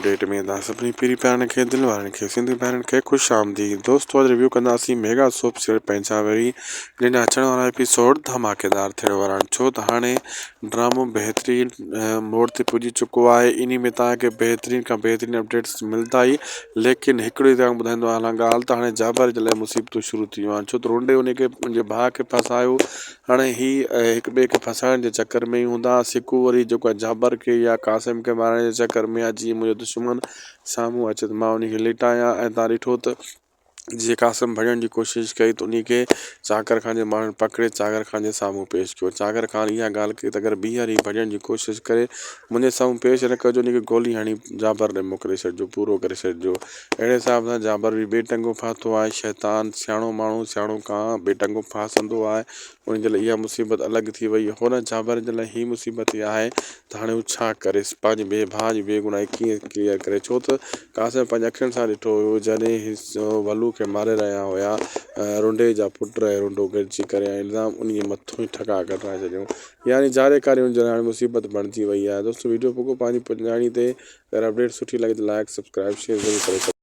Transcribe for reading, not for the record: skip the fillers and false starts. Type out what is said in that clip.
Update ۾ توهان سڀني پيري پيارن کي دل وارن کي سنڌي ڀائرن کي خوش آمديد دوستو اڄ ريويو ڪنداسين ميگا سوپ سيريل پنهنجا وري جنهن جا اچڻ وارا ايپيسوڊ ڌماڪيدار ٿيڻ وارا آهن ڇو ته هاڻي ڊرامو بهترين موڙ تي پڄي چڪو آهي انهي ۾ توهان کي بهترين کان بهترين اپڊيٽس ملدا ئي ليڪن هڪڙو ئي توهان کي ٻڌائيندو هلان ڳالهه ته هاڻي جابر جي لاء مصيبتون شروع ٿي ويون آهن ڇو ته رونڊي انهي کي پنهنجي ڀاء کي ڦاسايو هاڻي هي هڪ ٻئي کي ڦاسائڻ جي چڪر ۾ ئي هوندا. سڪو وري جيڪو آهي جابر کي يا قاسم کي مارڻ جي چڪر ۾ آهي جيئن منهنجو دشمن سامهون اچي ته مان ان کي ليٽايان ۽ تان ڏٺو ته جيئن قاسم ڀڄڻ جي ڪوشش ڪئي ته ان کي چاڪر خان جي ماڻهن پڪڙي چاڪر خان جي سامهون پيش ڪيو. چاڪر خان اها ڳالهه ڪئي ته اگر ٻيهر هي ڀڄڻ جي ڪوشش ڪري منهنجي سامهون پيش نه ڪجو ان کي گولي هڻي جابر ڏي موڪلي ڇڏجو پورو ڪري ڇڏجو. اهڙي حساب سان جابر به ٻي ٽنگو ڦاٿو آهي. شيطان سياڻو ماڻهو سياڻو ڪانء ٻي ٽنگو ڦاسندو آهي. ان جي لاء اها مصيبت الڳ ٿي وئي. هوڏانهن جابر جي لاء هي مصيبت اها آهي ته هاڻي هو ڇا ڪري؟ پنهنجي ٻئي ڀاء جي بي گناهي ڪيئن ڪليئر ڪري؟ ڇو ته قاسم پنهنجي اکين سان ڏٺو هيو جڏهن ولو کي ماري رهيا هيا. رنڊي جا پٽ ۽ رنڊو گڏجي ڪري ۽ الزام انهي جي مٿو ئي ٺڪا ڪڍرائي ڇڏيو. يعني جاري ڪاري ان جي لاء هاڻي مصيبت بڻجي وئي آهي. دوستو ويڊيو پڳو پنهنجي پڄاڻي تي اگر اپڊيٽ سٺي لڳي ته لائيڪ سبسڪرائيب شيئر ضرور ڪري ڇڏيو.